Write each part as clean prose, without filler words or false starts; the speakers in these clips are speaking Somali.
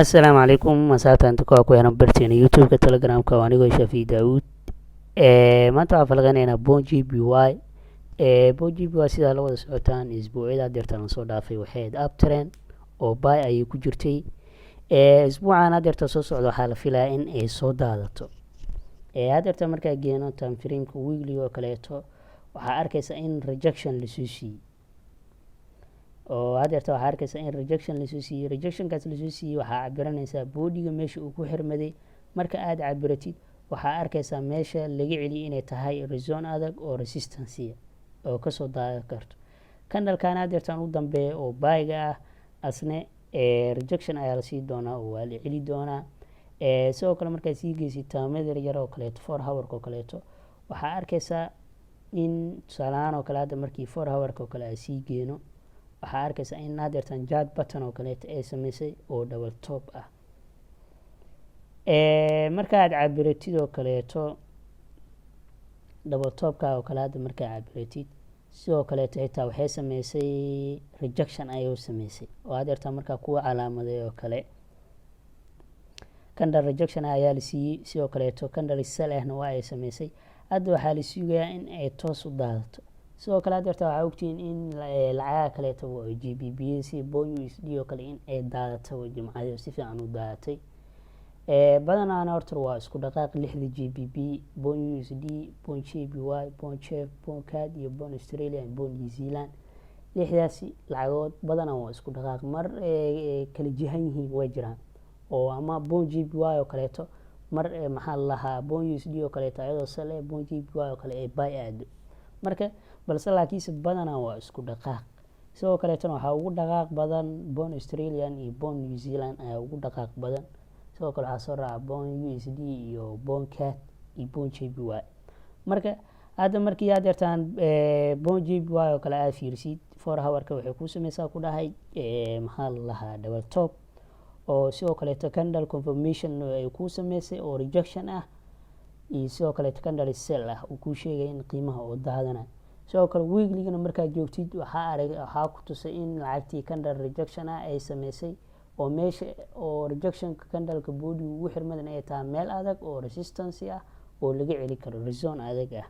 Asalaamu calaykum asxaabta inta ku xiran barteena YouTube-ka, Telegramka. Waa anigoo Shaafi Daawud. Maanta waxaan falaqeynaynaa Pound JPY. Pound JPY, sidaa la wada socotaan, isbuucyada hadeertaan la soo dhaafay waxay ahayd uptrend oo buy ayay ku jirtay. Isbuucan hadeerta soo socda waxaa la filayaa in ay soo daadato. Hadeerta markaa geeno time frameka weekly oo kaleeto, waxaa arkaysa in rejection lasoo siiyey, oo hadeerta waxaa arkaysa in rejection lasoo siiyey. Rejectionkaas lasoo siiyey waxaa cabiranaysaa bodyga meesha uu ku xirmaday. Marka aada cabiratid, waxaa arkaysaa meesha laga celiyay inay tahay zone adag oo resistancea oo kasoo daadan karto. Candlekan hadeertaan u dambeeya oo buyga ah, asne rejection ayaa lasii doonaa oo waa la celi doonaa. Sidoo kale markaad sii geysid timeyada yar oo kaleeto, 4 hourka oo kaleeto, waxaa arkaysaa in tusaalahaan oo kale hadda markii 4 hourka oo kale aad sii geeno, waxaa arkaysaa in hadeertan chart pattern oo kaleeto ay sameysay oo double top ah. Markaad cabiratid oo kaleeto double topka oo kale, hadda markaad cabiratid, sidoo kaleeto xitaa waxay sameysay rejection ayay sameysay, oo hadeertan markaa kuwa calaamaday oo kale candle rejection ayaa la siiyey. Sidoo kaleeto candle sell ahna waa ay sameysay. Hadda waxaa la sugayaa in ay toos u daadato. Sidoo kale hadeerta waxaa ogtihiin in lacagaha kaleeto oo GBP, si pound USD oo kale, in ay daadato jimcadii si fiican u daadatay. Badanaana horta waa isku dhaqaaq lixda GBP: pound USD, pound JPY, pound CHF, pound CAD iyo pound Australia, pound New Zealand. Lixdaasi lacagood badanaa waa isku dhaqaaq. Mar kala jihan yihiin way jiraan, oo ama pound JPY oo kaleeto mar, maxaa la lahaa, pound USD oo kaleeto ayadoo sell eh, pound JPY oo kale ay buy aado marka, balse laakiinse badanaa waa isku dhaqaaq. Sidoo kaleetona waxaa ugu dhaqaaq badan pound Australian iyo pound New Zealand ayaa ugu dhaqaaq badan. Sidoo kale waxaa soo raaca pound USD iyo pound CAD iyo pound JPY. Marka hadda markii aad yartaan pound JPY oo kale aad fiirsid, 4 hourka waxay kuu sameysaa, ku dhahay, maxaa la lahaa, double top, oo sidoo kaleeto candle confirmation ay kuu sameysay oo rejection ah, iyo sidoo kaleeto candle sell ah uu kuu sheegay in qiimaha oo daadanayo. Sidoo kale weeklygana markaad joogtid, waxaa arag, waxaa ku tusay in lacagtii candle rejection ah ay sameysay, oo meesha oo rejectionka candleka body ugu xirmadan ay tahay meel adag oo resistance ah oo laga celi karo, zone adag ah.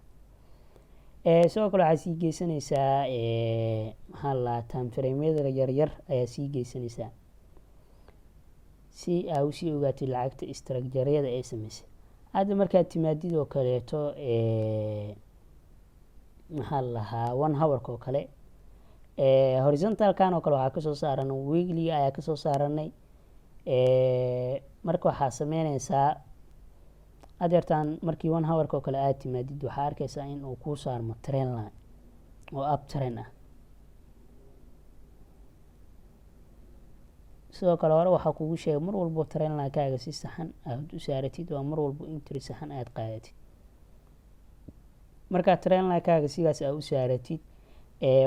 Sidoo kale waxaa sii geysanaysaa, maxaa la lahaa, time frameyada yaryar ayaa sii geysanaysaa si aa usii ogaatid lacagta structureyada ay sameysay. Hadda markaad timaadid oo kaleeto, maxaa la lahaa, 1 hourka oo kale, horizontalkan oo kale waxaa kasoo saaran weeklyga ayaa kasoo saaranay. Marka waxaa sameyneysaa, hadeertaan markii 1 hourka oo kale aad timaadid, waxaa arkeysaa in uu kuu saarmo trend line oo up trend ah. Sidoo kale hore waxaa kugu sheegay, mar walbo trend linekaaga si saxan aad u saaratid, waa mar walbo entry saxan aad qaadatid. Markaa trend linekaaga sidaas aad u saaratid,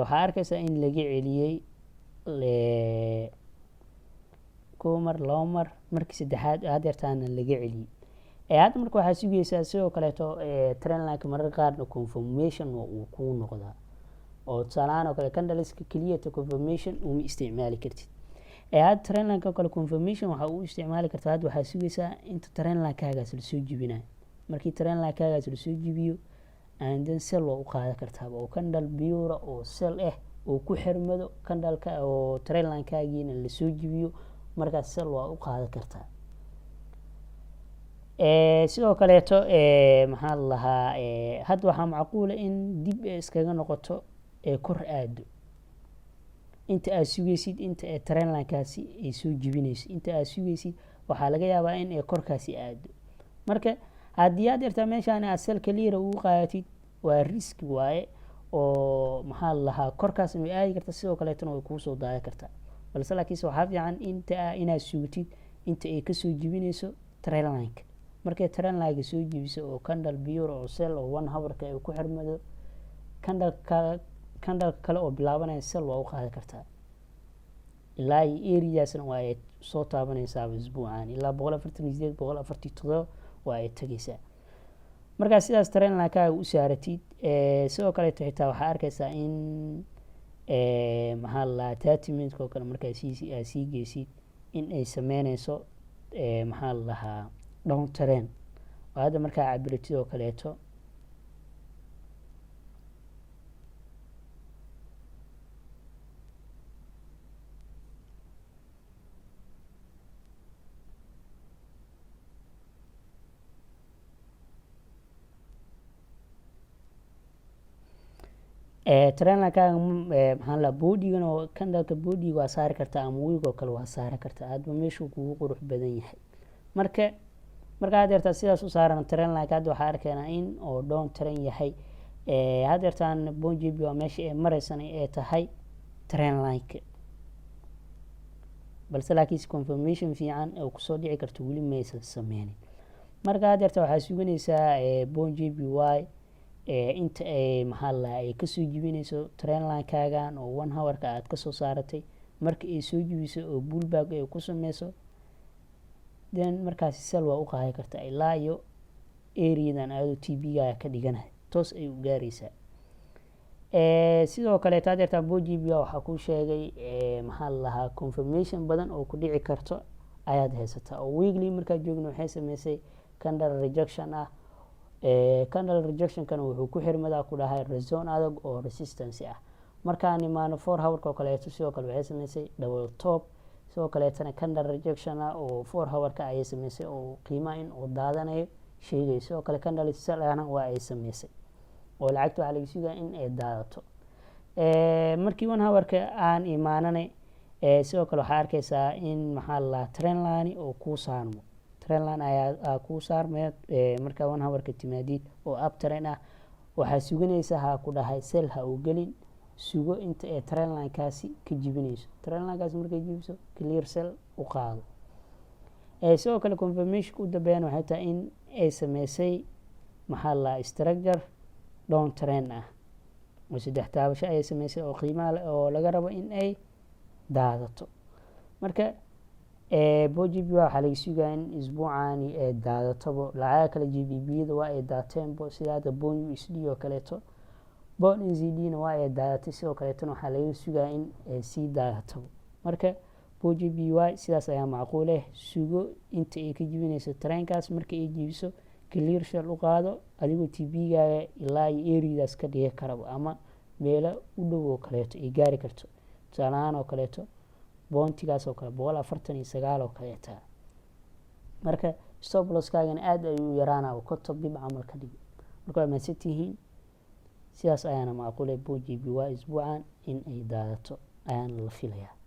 waxaa arkeysaa in laga celiyey kow mar, laba mar, markii saddexaad hadeertaana laga celiyey. Hadda marka waxaa sugeysaa sidoo kaleeto trend lineka mararka qaarna confirmation uu kuu noqdaa, oo tusaalahaan oo kale candleska keliyata confirmation uma isticmaali kartid. Hadda trend lineka oo kale confirmation waxaa u isticmaali kartaa, hadda waxaa sugeysaa inta trend linekaagaas lasoo jibinayo. Markii trend linekaagaas lasoo jibiyo, and then sell waa u qaadan kartaaba, oo candle pure oo sell ah oo ku xirmado candleka oo trendlinekaagiina lasoo jibiyo, markaas sell waa u qaadan kartaa. Sidoo kaleeto, maxaa la lahaa, hadda waxaa macquula in dib iskaga noqoto ee kor aado. Inta aad sugeysid, inta ee trendlinekaasi ay soo jibineyso, inta aad sugeysid, waxaa laga yaabaa in ay korkaasi aado. Marka haddii aad yartaa meeshaan aad sell clear ugu qaadatid, waa risk waaye, oo maxaa la lahaa, korkaasna way aadi kartaa, sidoo kaleetona way kuusoo daadan kartaa. Balse laakiinse waxaa fiican inta inaad sugtid inta ay kasoo jibineyso trendlineka. Markay trendlineka soo jibiso oo candle pure oo sell oo 1 hourka ay ku xirmado, candleka, candleka kale oo bilaabanaya sell waa u qaadan kartaa. Ilaa iyo areadaasna waa ay soo taabaneysaa isbuucan, ilaa 148, 147 waa ay tegeysaa. Markaa sidaas trendlinekaaga u saaratid, sidoo kaleeto xitaa waxaa arkeysaa in, maxaa la lahaa, 30 minute oo kale markaa sii aad sii geysid. In ay sameyneyso, maxaa la dhahaa, down trend oo hadda markaa cabiratid oo kaleeto. Trendlinekaaga, maxaa la, bodygan oo candleka bodyga waa saari kartaa ama wick oo kale waa saari kartaa, hadba meeshuu kugu qurux badan yahay. Marka hadeertaa sidaas u saaran trendlineka, hadda waxaa arkaynaa in oo down trend yahay. Hadeertaan bonjb waa meesha ay mareysana ee tahay trendlineka, balse laakiinse confirmation fiican oo kusoo dhici karto weli maysan sameynin. Marka hadeerta waxaa suganaysaa pound JPY inta ay, maxaa la, ay kasoo jibinayso trendlinekaagan oo 1 hourka aad kasoo saaratay. Marka ay soo jibiso oo pullback ay ku sameyso, then markaasi sell waa u qaadi kartaa ilaa iyo areadan aadoo TP-gaaga ka dhiganay, toos ay u gaareysaa. Sidoo kaleeto hadeertaan pound JPY waxaa kuu sheegay, maxaa la lahaa, confirmation badan oo ku dhici karto ayaad haysataa. Oo weekly markaa joogna waxay sameysay candle rejection ah. Candle rejectionkana wuxuu ku xirmadaa ku dhahay zone adag oo resistance ah. Markaan imaano 4 hourka oo kaleeto, sidoo kale waxay sameysay double top. Sidoo kaleetana candle rejection ah oo 4 hourka ayay sameysay oo qiimaha in uu daadanayo sheegay. Sidoo kale candle sell ahna waa ay sameysay oo lacagta waxaa laga sugaya in ay daadato. Markii 1 hourka aan imaananay, sidoo kale waxaa arkeysaa in, maxaa la lahaa, trendline oo kuu saarmo, trendline ayaa kuu saarmaya. Markaa 1 hourka timaadid oo up trend ah, waxaa suganaysaa, ha ku dhahay, sell ha uu gelin, sugo inta ay trendlinekaasi ka jibinayso. Trendlinekaasi markay jibiso, clear sell u qaado. Sidoo kale confirmationka u dambeeyana waxay tahay in ay sameysay, maxaa la lahaa, structure down trend ah oo saddex taabasho ayay sameysay oo qiimaha oo laga rabo in ay daadato. Marka pound JPY waxaa laga sugaya in isbuucani ay daadatabo. Lacaga kale GBP-da waa ay daateenbo, sida hadda pound USD oo kaleeto, pound NZD na waa ay daadatay. Sidoo kaleetona waxaa laga sugaya in ay sii daadatabo. Marka pound JPY sidaas ayaa macquul ah. Sugo inta ay ka jibinayso trendkaas. Marka ay jibiso, clear sell u qaado adigoo TP-gaaga ilaa iyo areadaas ka dhigi karaba ama meelo u dhow oo kaleeto ay gaari karto. Tusaale ahaan oo kaleeto pointigaas oo kale 149 oo kaleeta. Marka stop losskaagana aada ayuu u yaraana, 50 pip camal ka dhigi. Marka waa mahadsantihiin. Sidaas ayaana macquulay pound JPY isbuucan in ay daadato ayaana la filayaa.